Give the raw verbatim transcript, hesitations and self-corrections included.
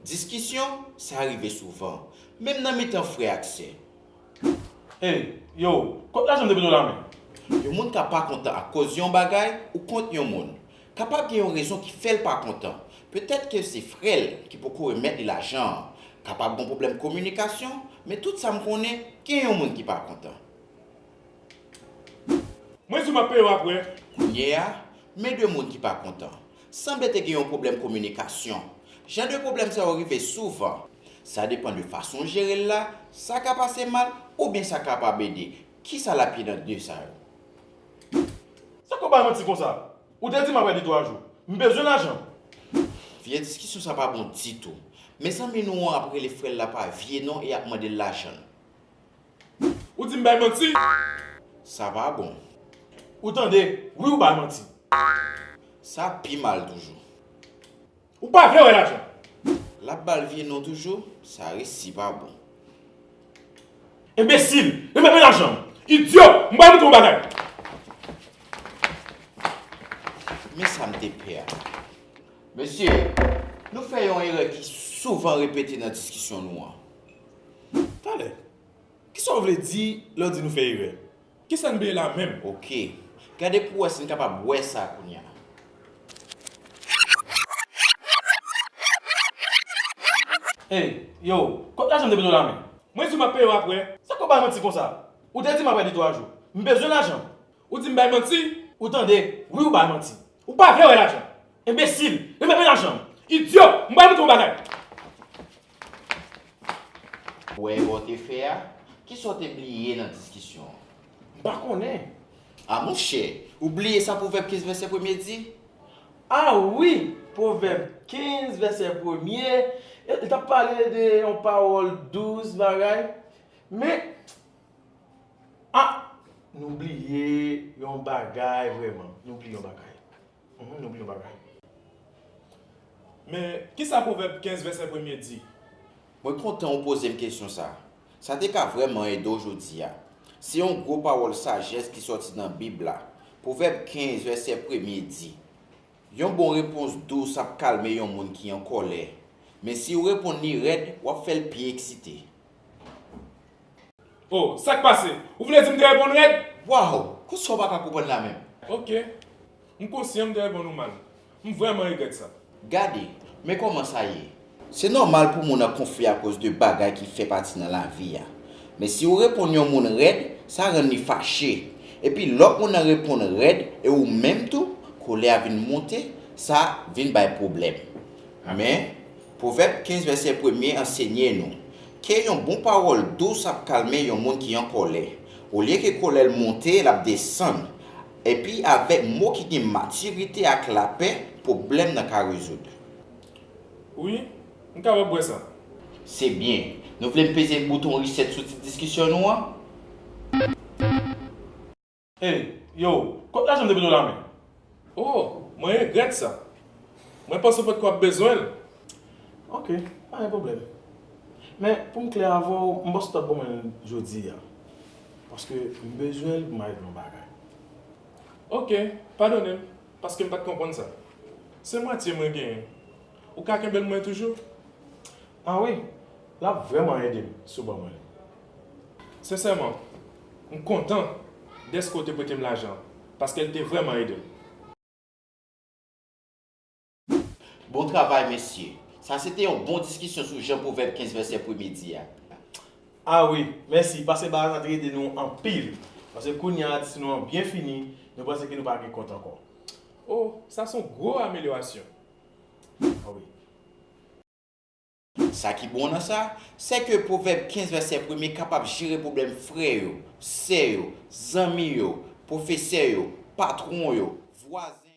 Diskisyon, sa rive souvan, menm nan mitan frè ak sè. Ey, yo, kot lajan m te pote w la menm? Yon moun ka pa kontan akoz yon bagay ou kont yon moun. Kapab gen yon rezon ki fè l pa kontan. Petèt ke se frè l ki poko remèt li lajan an. Kapab gen pwoblèm kominikasyon, men tout sa m konnen, gen yon moun ki pa kontan. Mwen di w m ap peye w apre. Kounye a, men de moun ki pa kontan. Sanble te gen yon pwoblèm kominikasyon. Jan de pwoblèm sa yo rive souvan. Sa depann de fason w jere l la, sa ka pase mal, oubyen sa kapab ede. Kisa l ap ye nan de sa yo? Sa k ap bay manti konsa? Ou te di m apre de twa jou. M bezwen lajan. Vye diskisyon sa pa bon ditou. Mezanmi nou an ap rele frè l la pa vye non e ap mande l lajan l. Ou di m bay manti? Sa pa bon. Ou tande, wi ou bay manti. Sa pi mal toujou. Ou pa vle wè lajan. L ap ba l vye non toujou, sa resi pa bon. Enbesil, remèt mwen lajan m. Idyo, m pral montre w yon bagay. Men sa m te pè a. Mesye, nou fè yon erè ki souvan repete nan diskisyon nou an. Talè, kisa w vle di lè w di nou fè erè? Kisa n bliye la menm? Oke. Gade pou w wè si n kapab wè sa kounye a. Ey, yo, kot lajan m te pote w la menm? Mwen di w m ap peye w apre. Sa k ap bay manti konsa? Ou te di m apre de twa jou. M bezwen lajan m. Ou di m bay manti? Ou tande, wi ou bay manti. Ou pa vle wè lajan. Enbesil, remèt mwen lajan m. Idyo, m pral montre w yon bagay. Ou wè erè w te fè a? Kisa w te bliye nan diskisyon an? M pa konnen. A monchè, ou bliye sa Pwovèb kenz vèsè premye di? A wi, Pwovèb kenz vèsè premye, e, li t ap pale de yon pawòl dous, bagay. Men, a, nou bliye yon bagay vrèman. Nou bliye yon bagay. Mhm, nou bliye yon bagay. Men, kisa Pwovèb kenz vèsè premye di? Mwen kontan ou poze m kesyon sa. Sa te ka vrèman ede w jodi a. Se yon gwo pawòl sajès ki sòti nan Bib la. Pwovèb kenz vèsè premye di, yon bon repons dous ap kalme yon moun ki an kòlè, men si w reponn li rèd, w ap fè l pi eksite. Oh, sa k pase? Ou vle di m te reponn rèd? Waw! Konsa w pa ka konprann la menm? Oke. M konsyan m te reponn ou mal. M vrèman regrèt sa. Gade, men kòman sa ye. Se nòmal pou moun nan konfli akoz de bagay ki fè pati nan lavi a. Men si w reponn yon moun rèd, sa rann li fache. Epi lòt moun nan reponn rèd e ou menm tou, kolè a vin monte, sa vin bay pwoblèm. Men, Pwovèb kenz vèsè premye ansenye nou ke yon bon pawòl dous ap kalme yon moun ki an kòlè. Olye ke kòlè l monte, l ap desann. Epi avèk mo ki gen matirite ak lapè, pwoblèm nan ka rezoud. Wi, m kapab wè sa. Se byen. Nou vle m peze bouton reset sou ti diskisyon nou an? Ey, yo, kot lajan m te pote w la menm? Oh, mwen regrèt sa. Mwen panse w potko ap bezwen l. Oke, pa gen pwoblèm. Men, pou m klè avè w, m panse w t ap ban mwen l jodi a. Paske m bezwen l pou m al regle yon bagay. Oke, padone m, paske m pa t konprann sa. Se mwatye mwen genyen. Ou ka kenbe l mwen toujou? A wi, l ap vrèman ede m si w ban mwen l. Sensèman, m kontan dèske w te prete m lajan an, paske l te vrèman ede m. Bon travay, mesye. Sa se te yon bon diskisyon sou jan Pwovèb kenz vèsè premye di a. A wi, mèsi, paske bagay sa te ede nou anpil. Paske kounye a, diskisyon nou an byen fini, nou panse ke nou pa gen kont ankò. Oh, sa se yon gwo amelyorasyon. A wi. Sa ki bon nan sa, se ke Pwovèb kenz vèsè premye kapab jere pwoblèm frè yo, sè yo, zanmi yo, pwofesè yo, patwon yo, vwazen.